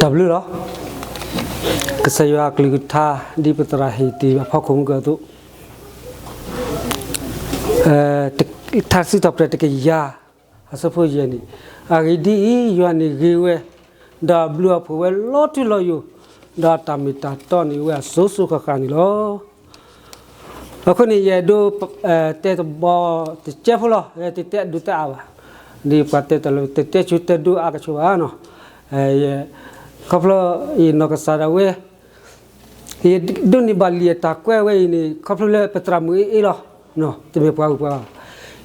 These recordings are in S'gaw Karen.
တၢ်ဘျုးလီၤ. ကစၢ်ယွၤအကလုၢ်ကထါ ဒ်ပသရၣ်ဟ့ၣ်တ့ၢ်အဖီခိၣ်မုၢ်ကၢၢ်အသိး, ထါစံးထီၣ်ပတြၢၤတကယၤ အဆၢဖိယဲၢ်န့ၣ်, အဂ့ၢ်ဒ်အံၤ, ယွၤန့ၣ်ဂ့ၤဝဲ, ဒီးအဘျုးအဖှိၣ်ဝဲလီၤထူလီၤယိာ်, ဒီးအတၢ်မ့ၢ်တၢ်တီန့ၣ်ဝဲအစိၤစိၤဃၣ်ဃၣ်န့ၣ်လီၤ. အဃိန့ၣ် ယအဲၣ်ဒိး တဲတဘီတစဲးဖိလီၤ, တတဲဒိးတဲအါဘၣ်, ဒ်ပှၤတဲတၢ်လၢ တတဲဆိတဲဒိအါကဆိးဘၣ်နီၤ, ခီဖျိ ယနီၢ်ကစၢ်ဒၣ်ဝဲ ယဒိးန့ၢ်ဘၣ်လံာ်အတၢ်ကွဲးဝဲအံၤန့ၣ် ခီဖျိလၢပသရၣ်မုၣ်အ့အ့လီၤ, တမ့ၢ်ပှၤဂုၤပှၤဂၤ,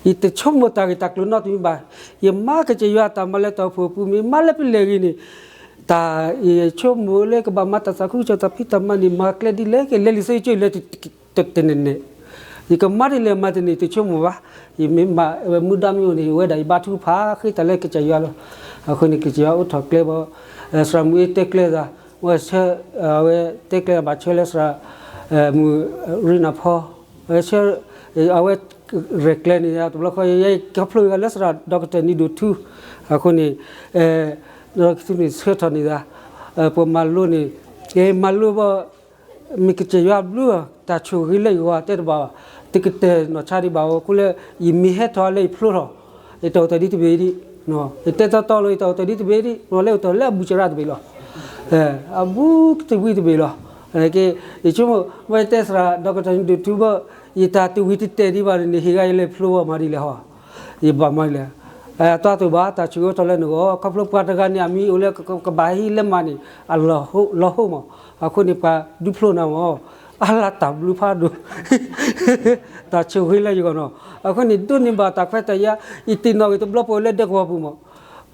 ယတဆိကမိၣ်တၢ်ဂ့ၢ်တၢ်ကျိၤနီတမံၤဘၣ်, ယမၤကစၢ်ယွၤအတၢ်မၤလၢတၢ်အိၣ်ဖှိၣ်အပူၤ မ့ၢ်မၤလၢပလဲၢ်ဂ့ၤန့ၣ်, တၢ်ယဆိကမိၣ်လၢကဘၣ်မၤတၢ်သးခုကစီၣ်တၢ်ဖံးတၢ်မၤန့ၣ် မၤကျဲဒ်လဲၣ်ကလဲၤလံာ်စီဆှံကၠိလၢ တနံၤနံၤ, ယကမၤဒ်လဲၣ်မၤတနံၤတဆိကမိၣ်ဘၣ်, ယမ့ၢ်မၤဝဲမူဒါမ့ၢ်အိၣ်န့ၣ် ယဝဲဒၣ်ယဘါထုကဖၣ်ဃ့တၢ်လၢကစၢ်ယွၤလီၤ. အဃိန့ၣ် ကစၢ်ယွၤအိးထီၣ်ကျဲဘၣ်, သရၣ်မုၣ်အ့တဲကျဲသး, ဝဲဆၢ, အဝဲတဲကျဲဘၣ်ဆၢလၢသရၣ်မုၣ်ရံနၢ်ဖီ, ဝဲဆၢ, အဝဲရဲၣ်ကျဲၤန့ၣ် တဘျီဃီ ယခီဖျိဂၤလၢသရၣ် ဒီကတၢၢ်နံၤဒိၣ်ထူ, အဃိန့ၣ် ဒီကထူန့ၣ်ဆှၢထီၣ်န့ၢ်သး, ပှၤမၤလိန့ၣ်, မၤလိဘၣ် မ့ၢ်ကစၢ်ယွၤဘျုး တၢ်ဆိၣ်ဂ့ၤလၢယဂီၢ်တဲတဘၣ်ဘၣ်, တကတၢၢ်နီၢ်ဆါဒံးဘၣ်အဃိလၢ ယမ့ၢ်ဟဲထီၣ်လၢယဖျိထီၣ်, ယတၢ်အိၣ်တၢ်ဒံးတဘ့ၣ်ဒံး, ယတဲတီတီလီၤ ယတၢ်အိၣ်တၢ်ဒံးတဘ့ၣ်ဒံး, လၢအိၣ်တၢ်လၢအဘူးစရၣ်တဘ့ၣ်လီၤ, အဘူးတဝံၤတဘ့ၣ်လီၤ. ယဆိကမိၣ် မ့ၢ်တဲသရၣ် ဒီကတၢၢ်နံၤဒိၣ်ထူဘၣ်, ယတၢ်တဝံၤတတဲာ်ဒံးဘၣ်န့ၣ် ဟ့ၣ်ဂၤယလဲၤဖျိဘၣ်မၤဒ်လဲၣ်ဟီ ယဘၣ်မၤလဲၣ်, တၢ်တဘၣ် တၢ်ဆိၣ်ဂ့ၤအိးထီၣ်လၢနဂီၢ်, ခီဖျိပှၤတဂၤန့ၣ် အမံၤအိၣ်လၢကဘၣ်ဟံးလၢမၤန့ၣ် အလီၤဟိမး, အဃိန့ၣ် ပှၤဒုးဖျိနၤမး, အလၢတၢ်ဘျုးဖးဒိၣ် တၢ်ဆိၣ်ဂ့ၤလၢယဂီၢ်နီၤ, အဃိန့ၣ် ဒိးန့ၢ်ဘၣ်တၢ်ခွဲးတၢ်ယာ်, ယတ့ၢ်နီၣ်ဂ့ၤတဘျီပှၤလၢဒဲကဝီၤပူၤမး,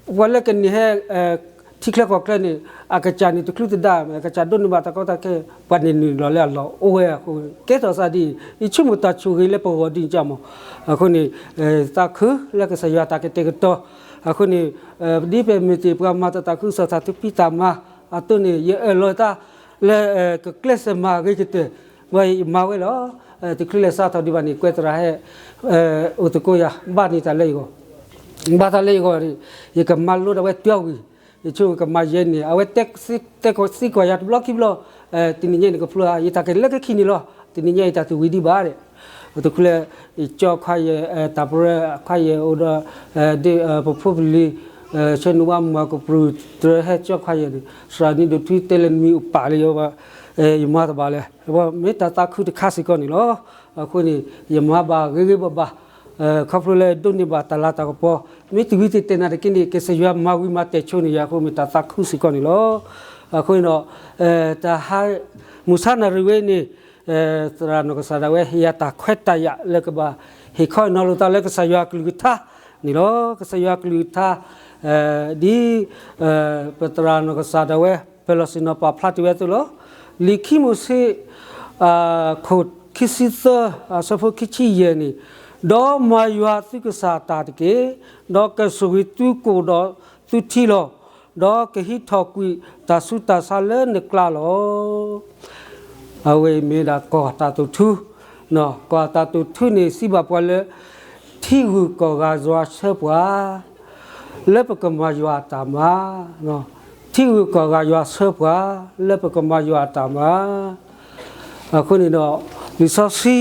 ပှၤလၢကန့ၢ်ဟဲ ထံချၢကီၢ်ချၢန့ၣ် အကစၢ်န့ၣ်တချုးတဒါ, အကစၢ်ဒိးန့ၢ်ဘၣ်တၢ်ကီတၢ်ခဲ, ပှၤန့ၣ်နုာ်လီၤလၢအလီၢ်အိၣ်ဝဲအဃိ, ကဲထီၣ်သးဒ်အံၤ, ယဆိကမိၣ်တၢ်ဆိၣ်ဂ့ၤလၢပဂီၢ်ဒ်အံၤမး, အဃိန့ၣ် သးခုလၢကစၢ်ယွၤတၢ်ကတဲာ်ကတီၤ, အဃိန့ၣ် ဒ်ပမ့ၢ်တ့ၢ်ပှၤမၤတၢ်သးခုကစီၣ်တၢ်ဖံးတၢ်မၤအသိးန့ၣ် ယအၢၣ်လီၤတၢ်လၢ ကကျဲးစၢးမၤအဂ့ၤကတၢၢ်, ဝဲယမၤဝဲလီၤ. တချုးလဲၤစးထီၣ်ဒံးဘၣ်န့ၣ် ကွဲးသရၣ်ဟဲ အိၣ်သကိးယၤ ဘၣ်န့ၢ်တၢ်လၢယဂီၢ်, ဘၣ်တၢ်လၢယဂီၢ်န့ၣ် ယကမၤလိဒၣ်ဝဲတၢ်ဝံၤ, ယဆိကမိၣ်ကမၤယဲန့ၣ် အဝဲတဲသံကွၢ်ယၤတဘျီခံဘျီ, တနံၤညါန့ၣ်ကဖျိဧါ, ယတၢ်ကလဲၤကခံန့ၣ်လီၤ, တနံၤညါယတၢ်တဝံၤဒံးဘၣ်ဒဲး, တချုးလၢ ယကၠီခွါယဲၢ် တၢ်ပရၢခွါယဲၢ်အိၣ်ဒီး ပဖိပလံၤ ဆၢနုာ်ဝါမၤကပြုၢ်တြၢၤဟဲကၠီခွါယဲၢ်န့ၣ် သရၣ်နံၤဒိၣ်ထူတဲလၢနမံၤအိၣ်ပာ်လၢယဘၣ်, ယမၤတဘၣ်လဲၣ်, မ့ၢ်တၢ်သးခုတခါစ့ၢ်ကီးန့ၣ်လီၤ. အဃိန့ၣ် ယမၤဘၣ်ဂ့ၤဂ့ၤဘၣ်ဘၣ်, ခီဖျိလၢဒိးန့ၢ်ဘၣ်တၢ်လၤတၢ်ကပီၤ, မ့ၢ်တဝံၤတတဲာ်နၤတက့ၢ်န့ၣ် ကစၢ်ယွၤမၤဝံၤမၤတဲာ်ဆိန့ၢ်ယၤအဃိ မ့ၢ်တၢ်သးခုစ့ၢ်ကီးန့ၣ်လီၤ. အဃိန့ၣ်ဒီး တၢ်ဟါ မုၢ်ဆါနၣ်ရံၣ်ဝဲန့ၣ် သရၣ်နီၢ်ကစၢ်ဒၣ်ဝဲ ဟ့ၣ်ယၤတၢ်ခွဲးတၢ်ယာ်လၢကဘၣ် ဟ့ၣ်ခီနီၤလိာ်သးလၢကစၢ်ယွၤအကလုၢ်ကထါန့ၣ်လီၤ. ကစၢ်ယွၤအကလုၢ်ကထါ ဒ် ပသရၣ်နီၢ်ကစၢ်ဒၣ်ဝဲ ပလီၢ်ဆ့ၣ်နီၤပာ်ဖျါတ့ၢ်ဝဲအသိးလီၤ. လံာ်ခံမိၤၡ့ ခိၣ်ခံဆံသၢ အဆၢဖိခံဆံယဲၢ်န့ၣ်, ဒီးမၤယွၤသုကစၢ်အတၢ်တက့ၢ်, ဒီးကဆိၣ်ဂ့ၤသုကိၣ်ဒီးသုထံလီၤ. ဒီးကဟံးထီၣ်ကွံာ်တၢ်ဆူးတၢ်ဆါလၢနကျါလီၤ. အဝဲအံၤမ့ၢ်ဒၣ်ကီၢ်တၢ်တိာ်ထူ, ကီၢ်တၢ်တိာ်ထူန့ၣ် စံးဘၣ်ပှၤလၢ ထံဂုၤကီၢ်ဂၤယွၤဆှၢပှၤ လၢပကမၤယွၤအတၢ်မၤ, ထံဂုၤကီၢ်ဂၤယွၤဆှၢပှၤ လၢပကမၤယွၤအတၢ်မၤ. အဃိန့ၣ်ဒီး လံာ်စီ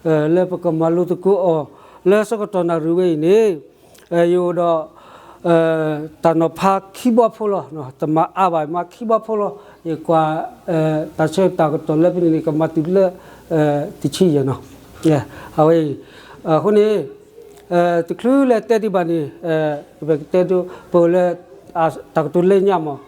ဆှံ လၢပကမၤလိသကိးအီၤ လၢဆၢကတီၢ်နၣ်ရံၣ်ဝဲအံၤန့ၣ် ယအိၣ်ဒီး တၢ်နီၤဖးခံဘီဖိလီၤ. တမၤအါဘၣ် မၤခံဘီဖိလီၤ. ယကွၢ် တၢ်ဆၢကတီၢ်လၢဖဲန့ၣ်န့ၣ် ကမၤတုၤလၢ တဆံယဲၢ်နီၤ. အဝဲအံၤ အဃိန့ၣ် တချုးလၢတဲဒံးဘၣ်န့ၣ် ပကတဲဒိ ပအိၣ်လၢ တၢ်ကတိၤလၢညါမး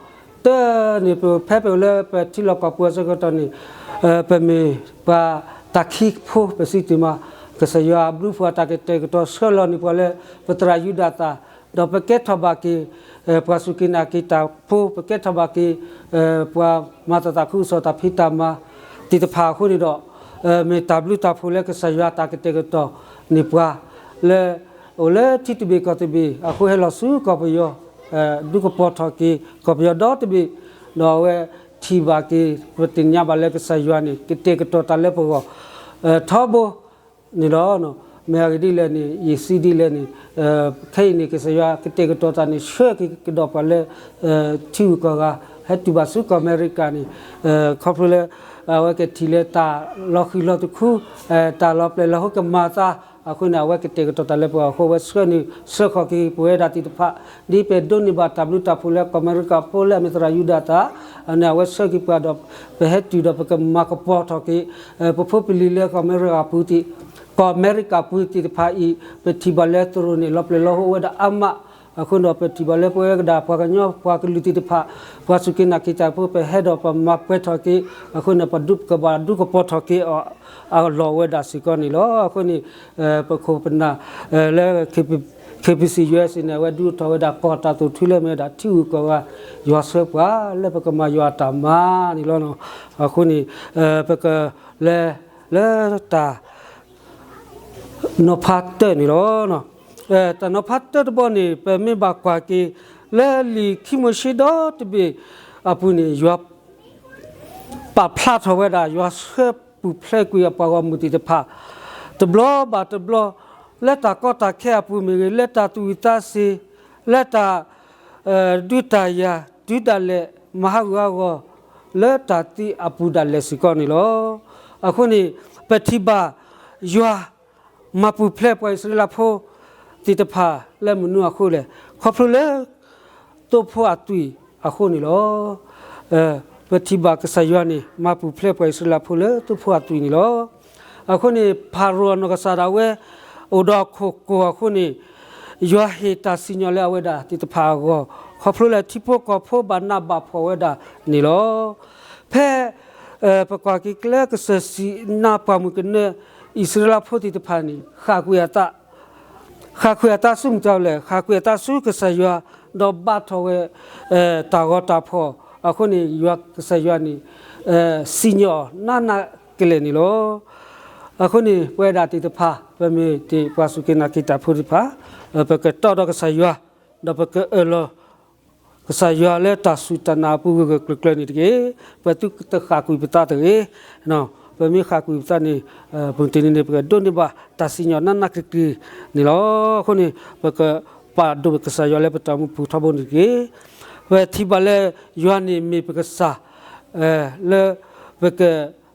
တၢ်န့ၣ် ပဖဲပအိၣ်လၢပထံလီၢ်ကီၢ်ပူၤအဆၢကတီၢ်န့ၣ် ပမ့ၢ်ပှၤတၢ်ခံဖိ ပစံးတ့ၢ်မး ကစၢ်ယွၤအဘျုးဖှိၣ်အတၢ်ကတဲာ်ကတီၤဆှၢလီၤန့ၢ်ပှၤလၢ ပသရၣ်ယူဒၤသၣ် ဒီးပကဲထီၣ်ဘၣ်က့ၤ ပှၤစူၢ်က့ၤနာ်က့ၤတၢ်ဖိ ပကဲထီၣ်ဘၣ်က့ၤ ပှၤမၤတၢ်သးခုကစီၣ်တၢ်ဖံးတၢ်မၤသ့ၣ်တဖၣ်အဃိန့ၣ်ဒီး မ့ၢ်တၢ်ဘျုးတၢ်ဖှိၣ်လၢကစၢ်ယွၤတၢ်ကတဲာ်ကတီၤန့ၢ်ပှၤ လၢ အိၣ်လၢထံတဘ့ၣ်ကီၢ်တဘ့ၣ် အဃိဟဲလီၤဆူကီၢ်ပယီၤ ဒုးကပီၤထီၣ်က့ၤ ကီၢ်ပယီၤဒီတဘ့ၣ် ဒီးအဝဲထံၣ်ဘၣ်က့ၤ ပသ့ၣ်ညါဘၣ်လၢကစၢ်ယွၤန့ၣ် ကတဲာ်ကတီၤတၢ်လၢပဂီၢ် ထီဘိန့ၣ်လီၤ. မ့ၢ်အဂ့ၢ်ဒ်လဲၣ်န့ၣ် ယစံးဒ်လဲၣ်န့ၣ် ခဲအံၤန့ၣ် ကစၢ်ယွၤကတဲာ်ကတီၤတၢ်န့ၣ် ဆှၢက့ၤကဒီးပှၤလၢ ထံဂုၤကီၢ်ဂၤ ဟဲတုၤဘၣ်ဆူကီၢ်အမဲရကၤန့ၣ် ခီဖျိလၢ အဝဲကထံၣ်လၢတၢ်လီၤဃံၤလီၤတခူ တၢ်လီၤပျဲၢ်လီၤဟိကမၤအသး အဃိန့ၣ် အဝဲကတဲာ်ကတီၤတၢ်လၢပှၤအဃိ အဝဲဆှၢန့ၣ် ဆှၢဃီၤက့ၤပဝဲဒၣ်သ့ၣ်တဖၣ် ဒ်ပဒိးန့ၢ်ဘၣ်တၢ်ဘျုးတၢ်ဖှိၣ်လၢကီၢ်အမဲရကၤဖိလၢအမ့ၢ်သရၣ်ယူဒၤတၢ် န့ၣ် အဝဲဆှၢက့ၤပှၤဒီး ပဟဲတုၤဒီးပကမၤကပီၤထီၣ်က့ၤ ပဖိပလံၤလၢကီၢ်အမဲရကၤပူၤသ့ၣ် ကီၢ်အမဲရကၤပူၤသ့ၣ်တဖၣ်အံၤ ပထံၣ်ဘၣ်လၢသရိာ်န့ၣ် လီၤပျဲၢ်လီၤဟိဝဲဒၣ်အါမး အဃိဒီးပထံၣ်ဘၣ်လၢပဝဲဒၣ်ပှၤကညီပှၤကလုာ်သ့ၣ်တဖၣ် ပှၤစူၢ်က့ၤနာ်က့ၤတၢ်ဖိ ပဟဲဒီးပမၤပှဲၤထီၣ်က့ၤ အဃိန့ၣ် ပဒုးကဘၣ်ဒုးကပီၤထီၣ်က့ၤအီၤ အလီၢ်ဝဲဒၣ်စ့ၢ်ကီးန့ၣ်လီၤ. အဃိန့ၣ် ပခိၣ်ပနၢ်လၢ KBC USA န့ၣ် အဝဲဒုးအိၣ်ထီၣ်ဝဲဒၣ်ကီၢ်တၢ်သိၣ်ထူလၢမ့ၢ်ဝဲဒၣ်ထံဂုၤကီၢ်ဂၤ ယွၤဆှၢပှၤလၢပကမၤယွၤအတၢ်မၤန့ၣ်လီၤ. အဃိန့ၣ် ပကလဲၤလၢတၢ် နီၤဖးတၢၢ်န့ၣ်လီၤ. တၢ်နီၤဖးတၢၢ်တဘီန့ၣ် ပမ့ၢ်ဘၣ်ကွၢ်က့ၤ လၢလံာ်ခံမိၤၡ့ဒီတဘ့ၣ်အပူၤန့ၣ် ယွၤ ပာ်ဖျါထီၣ်ဝဲဒၣ် ယွၤဆှၢပူၤဖျဲးကွံာ်အပှၤဂီၢ်မုၢ်သ့ၣ်တဖၣ် တဘျီဘၣ်တဘျီ လၢတၢ်ကီတၢ်ခဲအပူၤမ့ၢ်ဂ့ၤ လၢတၢ်သူၣ်ဝံၣ်သးစ့ၤ လၢတၢ် ဒုးတၢ်ယၤ တုၤဒၣ်လဲာ် မၤဟးဂူာ်ဟးဂီၤ လၢတၢ်သံအပူၤဒၣ်လဲာ်စ့ၢ်ကီးန့ၣ်လီၤ. အဃိန့ၣ် ပထံၣ်ဘၣ် ယွၤ မၤပူၤဖျဲးပှၤအံၣ်စရ့လးဖိသ့ၣ်တဖၣ်လၢမနုၤအဃိလဲၣ်, ခီဖျိလၢ သိဖိအသွံၣ်အဃိန့ၣ်လီၤ. ပထံၣ်ဘၣ်ကစၢ်ယွၤန့ၣ် မၤပူၤဖျဲးပှၤအံၣ်စရ့လးဖိလၢသိဖိအသွံၣ်န့ၣ်လီၤ. အဃိန့ၣ် ဖၤရိၤအနီၢ်ကစၢ်ဒၣ်ဝဲ အိၣ်ဒီးအခိၣ်ကိၢ်အဃိန့ၣ် ယွၤဟ့ၣ်တၢ်စံၣ်ညီၣ်လၢအဝဲဒၣ်သ့ၣ်တဖၣ်အဂီၢ် ခီဖျိလၢထံဖိကီၢ်ဖိဘၣ်နးဘၣ်ဖှီၣ်ဝဲဒၣ်န့ၣ်လီၤ. ဖဲ ပကွၢ်က့ၤကျဲကစၢၢ်စံးနၤပှၢ်မုၢ်ကနၢ အံၣ်စရ့လးဖိသ့ၣ်တဖၣ်န့ၣ် ဃၣ်ကွံာ်အသး ဃၣ်ကွံာ်အသးဆူမတၤလဲၣ်, ဃၣ်ကွံာ်အသးဆူကစၢ်ယွၤ ဒီးဘါထီၣ်ဝဲ တၢ်ဂီၤတၢ်ဖီၣ်အဃိန့ၣ် ယွၤကစၢ်ယွၤန့ၣ် စံၣ်ညီၣ်နးနးကလဲာ်န့ၣ်လီၤ. အဃိန့ၣ် ပဝဲဒၣ်သ့ၣ်တဖၣ် ပမ့ၢ်တ့ၢ်ပှၤစူၢ်က့ၤနာ်က့ၤတၢ်ဖိသ့ၣ်တဖၣ် ပကတီဒီးကစၢ်ယွၤ ဒီးပကအၢၣ်လီၤ ကစၢ်ယွၤလၢတၢ်စူၢ်တၢ်နာ်အပူၤဂၢၢ်ဂၢၢ်ကျၢၤကျၢၤန့ၣ်တက့ၢ်. ပသုတဃၣ်ကွံာ်ပသးတဂ့ၤ. ပမ့ၢ်ဃၣ်ကွံာ်ပသးန့ၣ် ပမ့ၢ်တ့ၢ်န့ၣ်န့ၣ် ပကဒိးန့ၢ်ဘၣ်တၢ်စံၣ်ညီၣ်နးနးက့ၤက့ၤန့ၣ်လီၤ. အဃိန့ၣ် ပကပာ်ဒိၣ်ကစၢ်ယွၤလၢပတၢ်အိၣ်မူပူၤထီဘိန့ၣ်တက့ၢ်. ပထံၣ်ဘၣ်လၢ ယွၤန့ၣ်မ့ၢ်ပကစၢ် လၢပက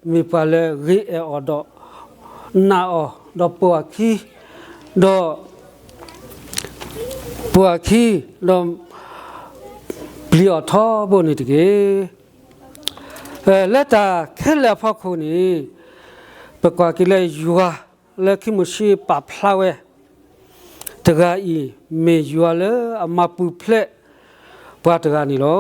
မ့ၢ်ပှၤလၢဂ့ၤအဲၣ်အီၤဒီး နာ်အီၤ ဒီးပိာ်အခံ ဒီး ပိာ်အခံ ဒီး ပျံၤအီၤထီဘိန့ၣ်တက့ၢ်. လၢတၢ်ခဲလၢာ်အဖီခိၣ်န့ၣ် ပကွၢ်က့ၤလၢယွၤလၢခံမိၤၡ့ပာ်ဖျါဝဲ တဂၤအံၤ မ့ၢ်ယွၤလၢအမၤပူၤဖျဲးပှၤတဂၤန့ၣ်လီၤ.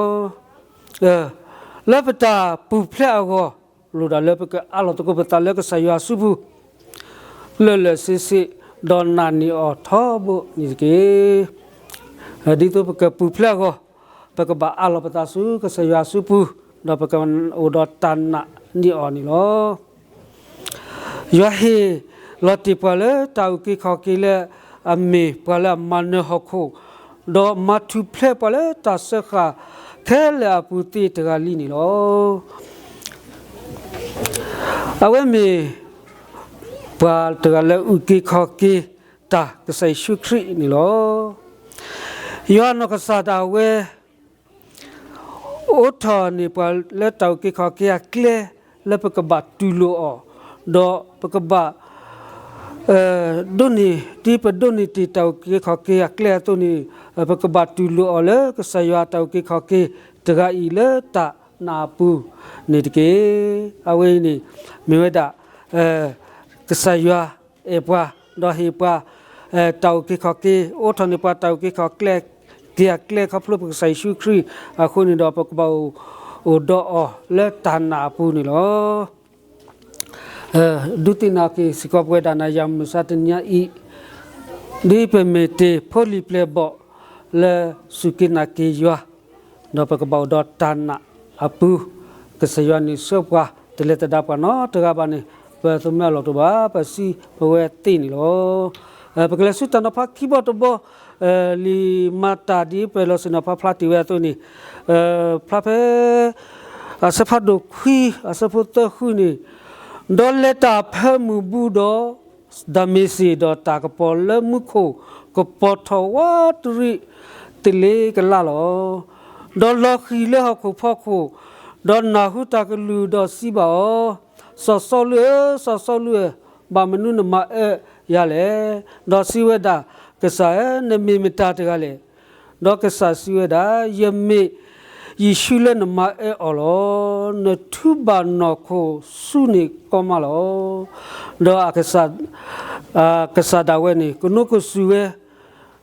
လၢပတၢ်ပူၤဖျဲးအဂီၢ် လိၣ်ဒၣ်လၢပကအးလီၤသကိးပသးလၢကစၢ်ယွၤအစုပူၤ လၢာ်လၢာ်ဆ့ဆ့ ဒီးနာ်န့ၢ်အီၤထီဘိန့ၣ်တက့ၢ်. ဒ်သိးပကပူၤဖျဲးအဂီၢ် ပကဘၣ်အးလီၤပသးဆူကစၢ်ယွၤအစုပူၤ ဒီးပကအိၣ်ဒီးတၢ်နာ်န့ၢ်အီၤန့ၣ်လီၤ. ယွၤဟ့ၣ်လီၤတ့ၢ်ပှၤလၢတၢ်အုၣ်က့ၤခီၣ်က့ၤလၢအမ့ၢ်ပှၤလၢအမၤနၢၤဟီၣ်ခိၣ်, ဒီးမၤထူၣ်ဖျဲးပှၤလၢတၢ်စၢဃာ်ခဲလၢာ်အပူၤသ့တဂၤလံန့ၣ်လီၤ. အဝဲမ့ၢ်ပှၤတဂၤလၢအုၣ်က့ၤခီၣ်က့ၤတၢ်ကစၢ်ယ့ၣ်ၡူးခရံာ်န့ၣ်လီၤ. ယွၤနီၢ်ကစၢ်ဒၣ်ဝဲ အိးထီၣ်န့ၢ်ပှၤလၢတၢ်အုၣ်က့ၤခီၣ်က့ၤအကျဲ လၢပကဘၣ်တူၢ်လိာ်အီၤ, ဒီးပကဘၣ် ဒိးန့ၢ် ဒ်ပဒိးန့ၢ်တ့ၢ်တၢ်အုၣ်က့ၤခီၣ်က့ၤအကျဲအသိးန့ၣ် ပကဘၣ်တူၢ်လိာ်အီၤလၢကစၢ်ယွၤအတၢ်အုၣ်က့ၤခီၣ်က့ၤတဂၤအံၤလၢတၢ်နာ်အပူၤန့ၣ်တက့ၢ်. အဝဲအံၤန့ၣ် မ့ၢ်ဝဲဒၣ် ကစၢ်ယွၤအဲၣ်ပှၤ ဒီးဟ့ၣ်ပှၤ တၢ်အုၣ်က့ၤခီၣ်က့ၤ အိးထီၣ်န့ၢ်ပှၤတၢ်အုၣ်က့ၤခီၣ်က့ၤ က့ၤအကျဲခီဖျိပကစၢ်ယ့ၣ်ၡူးခရံာ်အဃိန့ၣ်ဒီး ပကဘၣ်အိၣ်ဒီးအီၤလၢတၢ်နာ်အပူၤန့ၣ်လီၤ. ဒုးသ့ၣ်နီၣ်က့ၤစ့ၢ်ကီးပဝဲဒၣ်နၤယၤမုၢ်မဆါတနံၤအံၤ ဒ်ပမ့ၢ်တ့ၢ်ဖိလံၤပျဲၢ်ဘီၣ်လၢစူၢ်က့ၤနာ်က့ၤယွၤ ဒီးပကဘၣ်အိၣ်ဒီးတၢ်နာ်အပူၤ ကစၢ်ယွၤန့ၣ်ဆှၢပှၤ တလဲၤသဒၣ်ပှၤနီတဂၤဘၣ်န့ၣ် ပသမၢအလီၢ်တအိၣ်ဘၣ် ပစံးပဝဲသ့န့ၣ်လီၤ. ပကလဲၤဆူတၢ်နီၤဖးခံဘီတဘီ လံာ်မၤတၢ်ဒ်ပလီၢ်ဆ့ၣ်နီၤဖးဖျါတ့ၢ်ဝဲအသိးန့ၣ် ဖျါဖဲ အဆၢဖးဒိၣ်ခွံ အဆၢဖိသၢဃုန့ၣ် ဒီးလဲၤတၢ်ဖၢမုၢ်ဘူဒီး ဒၤမ့းစ့း, ဒီးတၢ်ကပီၤလၢမူခိၣ်ကပီၤထီၣ်ဝးတရံးတလ့ကလးလီၤ. ဒီးလီၤဃံၤလၢဟီၣ်ခိၣ်ဖီခိၣ်, ဒီးနၢ်ဟူတၢ်ကလုၢ်, ဒီးစံးဘၣ်အီၤ, စီၤစီလူးဧၢ, စီၤစီလူးဧၢ, ဘၣ်မနုၤနမၤအၢယၤလဲၣ်. ဒီးစံးဝဲဒၣ်, ကစၢ်ဧၢ, နမ့ၢ်မတၤတဂၤလဲၣ်. ဒီးကစၢ်စံးဝဲဒၣ်, ယမ့ၢ်ယ့ၣ်ၡူးလၢနမၤအၢအီၤလီၤ. နထုးဘၣ်နီၢ်ခိၣ်ဆူန့ၣ်ကီမးလီၤ. ဒီးအကစၢ်, ကစၢ်ဒၣ်ဝဲန့ၣ် ကနိးကစုာ်ဝဲ,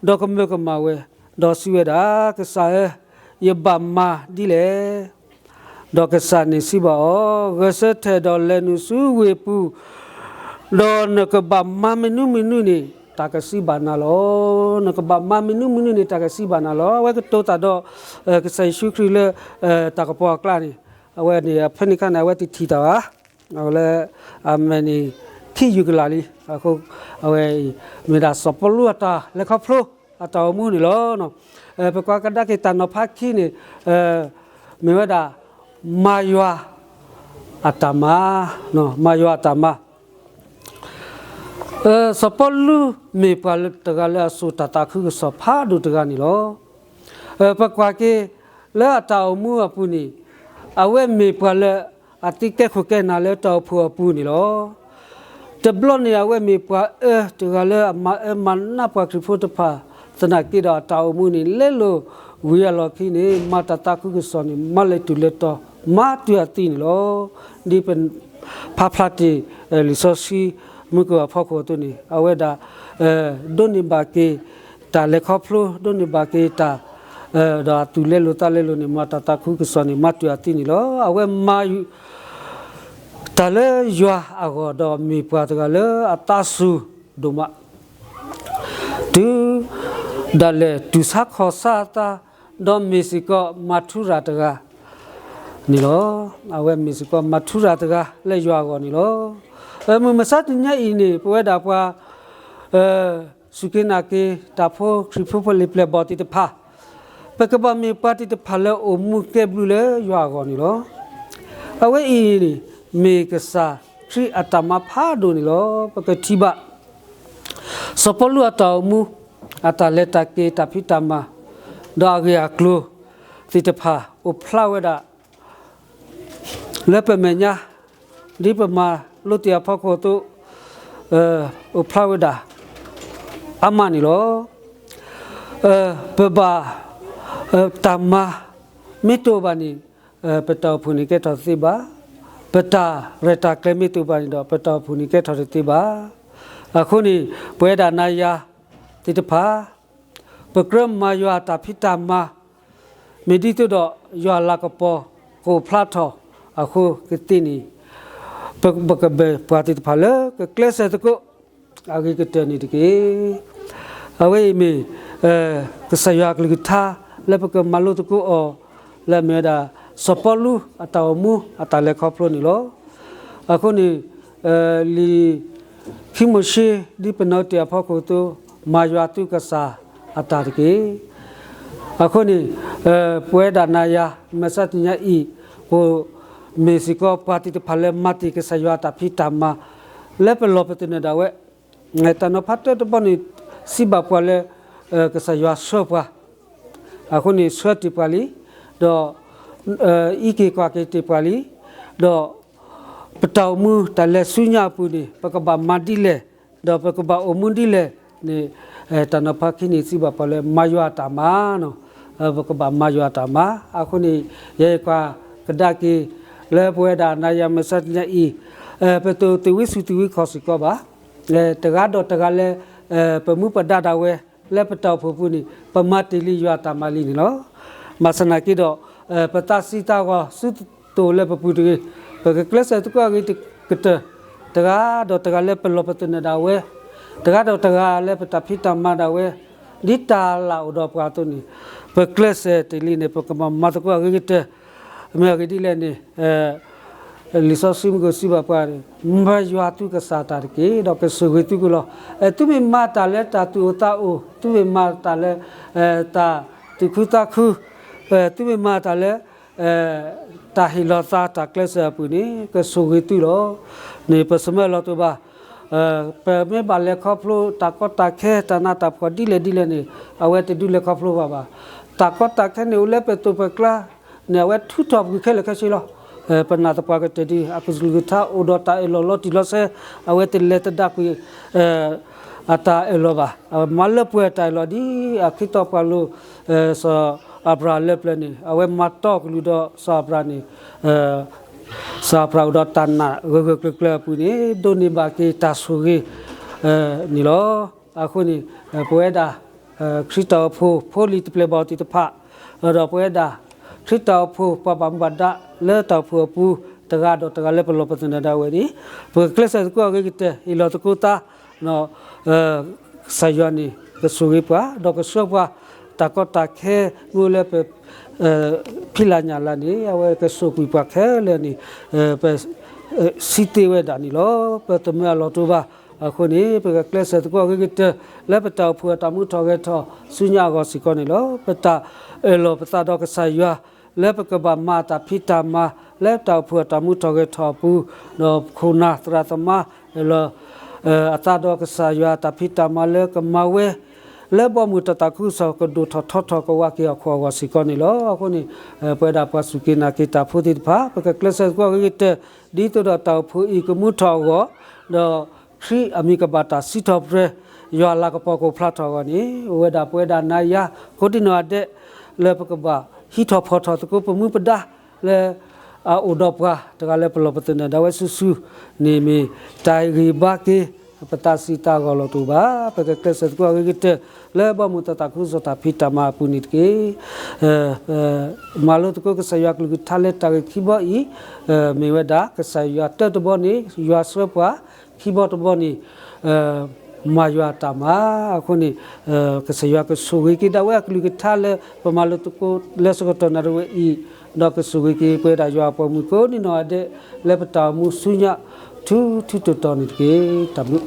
ဒီးကမၢကမၣ်ဝဲ, ဒီးစံးဝဲဒၣ်, ကစၢ်ဧၢ, ယဘၣ်မၤဒ်လဲၣ်. ဒီးကစၢ်န့ၣ်စံးဘၣ်အီၤ, ဂဲၤဆၢထၢၣ်ဒီးလဲၤနုာ်ဆူဝ့ၢ်ပူၤ, ဒီးနကဘၣ်မၤမနုၤမနုၤန့ၣ် တၢ်ကစံးဘၣ်နၤလီၤ. နကဘၣ်မၤမနုၤမနုၤန့ၣ် တၢ်ကစံးဘၣ်နၤလီၤ. အဝဲကတိၤတၢ်ဒီး ကစၢ်ယ့ၣ်ၡူးခရံာ်လၢ တၢ်ကပီၤအကျါန့ၣ်, အဝဲန့ၣ် အဖဲန့ၣ်အခါန့ၣ် အဝဲတထံၣ်တၢ်ဘၣ်. အဝဲလၢ အမဲာ်န့ၣ် ခံယူၤကလာ်လံ. အဃိ အဝဲအံၤ မ့ၢ်ဒၣ်စီၤပီလူးအတၢ်လဲၤခီဖျိ အတၢ်အိၣ်မူန့ၣ်လီၤ. ပကွၢ်ကဒါက့ၤတၢ်နီၤဖးခံန့ၣ် မ့ၢ်ဝဲဒၣ် မၤယွၤအတၢ်မၤ, မၤယွၤအတၢ်မၤ. စီၤပီလူးမ့ၢ်ပှၤလၢတဂၤလၢအစိာ်တၢ်သးခုကစီၣ်ဖးဒိၣ်တဂၤန့ၣ်လီၤ. ပကွၢ်က့ၤလၢအတၢ်အိၣ်မူအပူၤန့ၣ် အဝဲမ့ၢ်ပှၤလၢအသံကဲခိၣ်ကဲနၢ်လၢတၢ်အိၣ်ဖှိၣ်အပူၤန့ၣ်လီၤ. တဘျီန့ၣ် အဝဲမ့ၢ်ပှၤအၢတဂၤလၢအမၤအၢမၤနးပှၤခရံာ်ဖိတဖၣ် သနာ်က့ဒီးအတၢ်အိၣ်မူန့ၣ် လဲလိာ်ဝံၤအလီၢ်ခံန့ၣ် မၤတၢ်သးခုကစီၣ်န့ၣ် မၤလဲၤတုၤလဲၤတီၤ မၤတုၤအသံန့ၣ်လီၤ. ဒ်ပဖးဖျါတ့ၢ် လံာ်စီဆှံမုၢ်ကဝၤဖီခိၣ်အသိးန့ၣ် အဝဲဒၣ် ဒိးန့ၢ်ဘၣ်က့ၤတၢ်လဲၤခီဖျိ ဒိးန့ၢ်ဘၣ်က့ၤတၢ် ဒီးအသူၣ်လဲလိာ်သးလဲလိာ်န့ၣ် မၤတၢ်သးခုကစီၣ်န့ၣ် မၤတုၤအသံန့ၣ်လီၤ. အဝဲမၤ တၢ်လၢယွၤအဂီၢ်ဒီးမ့ၢ်ပှၤတဂၤလၢအသးစူၤဒိၣ်မး တုၤဒၣ်လဲာ်တူၢ်ဆါခီၣ်ဆါအသး ဒီးမ့ၢ်စ့ၢ်ကီးမၤထူရၤတဂၤန့ၣ်လီၤ. အဝဲမ့ၢ်စ့ၢ်ကီးမၤထူရၤတဂၤလၢယွၤအဂီၢ်န့ၣ်လီၤ. မုၢ်မဆါတနံၤညါအံၤန့ၣ် ပဝဲဒၣ်ပှၤ စူၢ်က့ၤနာ်က့ၤ တၢ်ဖိခရံာ်ဖိလံာ်ပျဲၢ်ဘီၣ်သ့ၣ်တဖၣ် ပကဘၣ်မ့ၢ်ပှၤသ့ၣ်တဖၣ်လၢအိၣ်မူကဲဘျုးလၢယွၤအဂီၢ်န့ၣ်လီၤ. အဝဲအံၤန့ၣ် မ့ၢ်ကစၢ်ခရံာ်အတၢ်မၤဖးဒိၣ်န့ၣ်လီၤ. ပကထံၣ်ဘၣ် စီၤပီလူးအတၢ်အိၣ်မူ အတၢ်လဲၤတၢ်က့ၤ တၢ်ဖံးတၢ်မၤ ဒီးအဂ့ၢ်အကျိၤသ့ၣ်တဖၣ် အိၣ်ဖျါဝဲဒၣ် လၢပမဲာ်ညါ ဒ်ပမၤလိတ့ၢ်အဖီခိၣ်အသိး အိၣ်ဖျါဝဲဒၣ် အါမးန့ၣ်လီၤ. ပဘၣ် တၢ်မၤမ့ၢ်တအိၣ်ဘၣ်န့ၣ် ပတၢ်အိၣ်ဖှိၣ်န့ၣ်ကဲထီၣ်တသ့ဘၣ်. ပတၢ်ရဲၣ်တၢ်ကျဲၤမ့ၢ်တအိၣ်ဘၣ်န့ၣ်ဒီး ပတၢ်အိၣ်ဖှိၣ်န့ၣ်ကဲထီၣ်တသ့ဘၣ်. အဃိန့ၣ် ပဝဲဒၣ်နၤယၤသ့ၣ်တဖၣ် ပကြၢးမၤယွၤတၢ်ဖံးတၢ်မၤ မ့ၢ်ဒ်သိးဒီး ယွၤလၤကပီၤ ကအိၣ်ဖျါထီၣ်အဃိကသ့န့ၣ် ပကဘၣ်ပှၤသ့ၣ်တဖၣ်လၢကကျဲးစၢးသကိး အဂ့ၤကတၢၢ်န့ၣ်တက့ၢ်. အဝဲအံၤမ့ၢ် ကစၢ်ယွၤအကလုၢ်ကထါ လၢပကမၤလိသကိးအီၤ လၢအမ့ၢ်ဝဲဒၣ် စီၤပီလူးအတၢ်အိၣ်မူအတၢ်လဲၤခီဖျိန့ၣ်လီၤ. အဃိန့ၣ် လံာ်ခံမိၤၡ့ ဒ်ပနီၣ်တ့ၢ်အဖီခိၣ်အသိး မၤယွၤသုကစၢ်အတၢ်တက့ၢ်. အဃိန့ၣ် ပဝဲဒၣ်နၤယၤ မုၢ်မဆါတနံၤညါအံၤ ပမ့ၢ်စ့ၢ်ကီးပှၤသ့ၣ်တဖၣ်လၢမၤတ့ၢ်ကစၢ်ယွၤအတၢ်ဖံးတၢ်မၤ လၢပလီၢ်ပသနၢၣ်ဒၣ်ဝဲ တၢ်နီၤဖးတၢတဘီန့ၣ် စံးဘၣ်ပှၤလၢ ကစၢ်ယွၤဆှၢပှၤ အဃိန့ၣ်ဆှၢတ့ၢ်ပှၤလံ, ဒီး အံးက့ၤကွၢ်က့ၤတ့ၢ်ပှၤလံ, ဒီး ပတၢ်အိၣ်မူတၢ်လဲၤဆူညါအပူၤန့ၣ် ပကဘၣ်မၤဒ်လဲၣ်, ဒီးပကဘၣ်အိၣ်မူဒ်လဲၣ်န့ၣ် တၢ်နီၤဖးခံန့ၣ်စံးဘၣ်ပှၤလၢမၤယွၤအတၢ်မၤ, ပကဘၣ်မၤယွၤအတၢ်မၤ. အဃိန့ၣ် ယဲယကွၢ်ကဒါက့ၤ လၢပဝဲဒၣ်နၤယၤမုၢ်မဆါတနံၤညါအံၤ ပတအိၣ်သုးဝံၤဆူၣ်သုးဝံၤခီၣ်စ့ၢ်ကီးဘၣ်. တဂၤဒီးတဂၤလၢ ပမူပဒါဒၣ်ဝဲ လၢပတၢ်အိၣ်ဖှိၣ်ပူၤန့ၣ် ပမၤတ့ၢ်လံယွၤအတၢ်မၤလံန့ၣ်လီၤ. ဘၣ်ဆၣ်သနာ်က့ဒီး ပသးစံးသးဂီၤဆူတၢ်လၢပပူၤတဂ့ၤ, ပကကျဲးစၢးသကိးအဂ့ၤကတၢၢ်, တဂၤဒီးတဂၤလၢပလီၢ်ပသနၢၣ်ဒၣ်ဝဲ, တဂၤဒီးတဂၤလၢပတၢ်ဖံးတၢ်မၤဒၣ်ဝဲ, ဒ်တၢ်လၢအိၣ်ဒီးပှၤအသိးန့ၣ် ပကျဲးစၢးတ့ၢ်လံန့ၣ် ပကမၤမၤသကိးအဂ့ၤကတၢၢ်. မ့ၢ်အဂ့ၢ်ဒ်လဲၣ်န့ၣ် လံာ်စီဆှံမ့ၢ်ကစံးဘၣ်ပှၤန့ၣ် မၤယွၤသုကစၢ်တၢ်တက့ၢ်, ဒီးကဆိၣ်ဂ့ၤသုကလီၤ. သုမ့ၢ်မၤတၢ်လၢတၢ်သူၣ်အိၣ်သးအိၣ်, သုမ့ၢ်မၤတၢ်လၢ တၢ်သူၣ်ခုသးခု, သုမ့ၢ်မၤတၢ်လၢ တၢ်ဟ့ၣ်လီၤသးတၢ်ကျဲးစၢးအပူၤန့ၣ် ကဆိၣ်ဂ့ၤသုလီၤ. န့ၣ်ပစမၢလီၤတိၢ်ဘၣ် ပမ့ၢ်ဘၣ်လဲၤခီဖျိတၢ်ကီတၢ်ခဲ တၢ်နးတၢ်ဖှီၣ်ဒ်လဲၣ်ဒ်လဲၣ်န့ၣ် အဝဲတဒုးလဲၤခီဖျိဘၣ်ဘၣ်. တၢ်ကီတၢ်ခဲန့ၣ်အိၣ်လၢပသိးပကျါန့ၣ် အဝဲထုးထီၣ်ပှဲၤခဲလၢာ်ခဲဆ့လီၤ. ပနာ်သပှၢ်ကတၢၢ်ဒ်အကလုၢ်ကထါအိၣ်ဒီးတၢ်အၢၣ်လီၤလီၤတံၢ်လီၤဆဲး အဝဲတလဲၤသဒၣ်ကွံာ် အတၢ်အၢၣ်လီၤဘၣ်. အဝဲမၤလၢပှဲၤတၢ်အၢၣ်လီၤဒ်အခ့တီပှၤလိၤ စီၤအၤဘြၤဟၣ်လၢပျၢၤန့ၣ် အဝဲမၤတီၢ်ကလုၢ်ဒီးစီၤအၤဘြၤဟၣ်န့ၣ် စီၤအၤဘြၤဟၣ်အိၣ်ဒီးတၢ်နာ်ဂၢၢ်ဂၢၢ်ကျၢၤကျၢၤအပူၤန့ၣ် ဒိးန့ၢ်ဘၣ်က့ၤတၢ်ဆိၣ်ဂ့ၤန့ၣ်လီၤ. အဃိန့ၣ် ပဝဲဒၣ် ခရံာ်တၢ်အိၣ်ဖှိၣ်ဖိလံၤတပျဲၢ်ဘၣ်အီၤသ့ၣ်တဖၣ် ဒီးပဝဲဒၣ် ခရံာ်တၢ်အိၣ်ဖှိၣ်ပှၤဘၣ်မူဘၣ်ဒါလၢတၢ်အိၣ်ဖှိၣ်အပူၤ တဂၤဒီးတဂၤလၢပလီၢ်ပသနၢၣ်ဒၣ်ဝဲန့ၣ် ပကကျဲးစၢးသကိးအဂ့ၤကတၢၢ် ဟ့ၣ်လီၤသကိးသး ကစၢ်ယွၤန့ၣ် ကဆိၣ်ဂ့ၤပှၤ ဒီးကဆှၢပှၤ တၢ်ကီတၢ်ခဲမ့ၢ်လၢပ ဖံးလၢ်ညၣ်လၢ်န့ၣ် အဝဲကဆိၣ်ကွံာ်ပှၤခဲလၢာ်န့ၣ် ပ စံးသ့ဝဲဒၣ်န့ၣ်လီၤ. ပတမၢအလီၢ်တအိၣ်ဘၣ်. အဃိန့ၣ် ပကကျဲးစၢးသကိးအဂ့ၤကတၢၢ် လၢပတၢ်အိၣ်ဖှိၣ်အတၢ်မူထီၣ်ဂဲၤထီၣ်ဆူညါအဂီၢ်စ့ၢ်ကီးန့ၣ်လီၤ. ပတၢ်အၢၣ်လီၤပသးဒီးကစၢ်ယွၤ လၢပကဘၣ်မၤတၢ်ဖံးတၢ်မၤ လၢတၢ်အိၣ်ဖှိၣ်အတၢ်မူထီၣ်ဂဲၤထီၣ်အပူၤ ဒီးခိၣ်နၢ်သရၣ်သမါအၢၣ်လီၤ အသးဒီးကစၢ်ယွၤတၢ်ဖံးတၢ်မၤလၢကမၤဝဲ လၢဘီမုၢ်တၢ်သးခုကစီၣ်ကဒိၣ်ထီၣ်ထီထီၣ်ကဝးက့ၤဟီၣ်ခိၣ်အဂီၢ်စ့ၢ်ကီးန့ၣ်လီၤ. အဃိန့ၣ် ပဝဲဒၣ်ပှၤစူၢ်က့ၤနာ်က့ၤတၢ်ဖိသ့ၣ်တဖၣ် ပကကျဲးစၢးသကိးအဂ့ၤကတၢၢ် ဒ်သိးဒီးတၢ်အိၣ်ဖှိၣ်အံၤကမူထီၣ်အဂီၢ် ဒီးခရံာ်အမံၤကဘၣ်တၢ်စံးထီၣ်ပတြၢၤ ယွၤလၤကပီၤကအိၣ်ဖျါထီၣ်အဂီၢ်န့ၣ် အိၣ်ဝဲဒၣ်ပဝဲဒၣ်နၤယၤ ကိးဒံနီၢ်ဂၤဒဲး လၢပကဘၣ်ဟံးထီၣ်ဖီၣ်ထီၣ်သကိးပမူပဒါ လၢအအိၣ်ဒီးပှၤတဂၤလၢပလီၢ်ပသနၢၣ်ဒၣ်ဝဲစုာ်စုာ်န့ၣ်မ့ၢ် တၢ်ဂံၢ်ဘါက့ၤ ပသးစံးတၢ်အဂီၢ်လီၤတအိၣ်ဘၣ်. ပကကျဲးစၢးသကိးအဂ့ၤကတၢၢ် လၢဘီမုၢ်တၢ်သးခုကစီၣ်တၢ်ဖံးတၢ်မၤအပူၤန့ၣ်တက့ၢ်. မၤလိသကိးကစၢ်ယွၤကလုၢ်ကထါလၢတၢ်ဂ့ၢ်ခံဘီအံၤ မ့ၢ်ဝဲဒၣ် ကစၢ်ယွၤတၢတဘီန့ၣ် ယွၤဆှၢပှၤ ခံဘီတဘီန့ၣ် မၤယွၤအတၢ်မၤအဃိန့ၣ် ကစၢ်ယွၤကဆိၣ်ဂ့ၤက့ၤဒၣ်ဝဲအကလုၢ်ကထါလၢပမၤလိသကိးလၢဆၢကတီၢ်နၣ်ရံၣ်ဝဲအံၤ ဒီးကဆိၣ်ဂ့ၤက့ၤပဝဲဒၣ်ယွၤအပှၤမုၣ်ကိးဒံနီၢ်ဂၤဒဲး လၢပတၢ်အိၣ်မူဆူညါ ထူထူတီတီန့ၣ်တက့ၢ်. တၢ်ဘျုး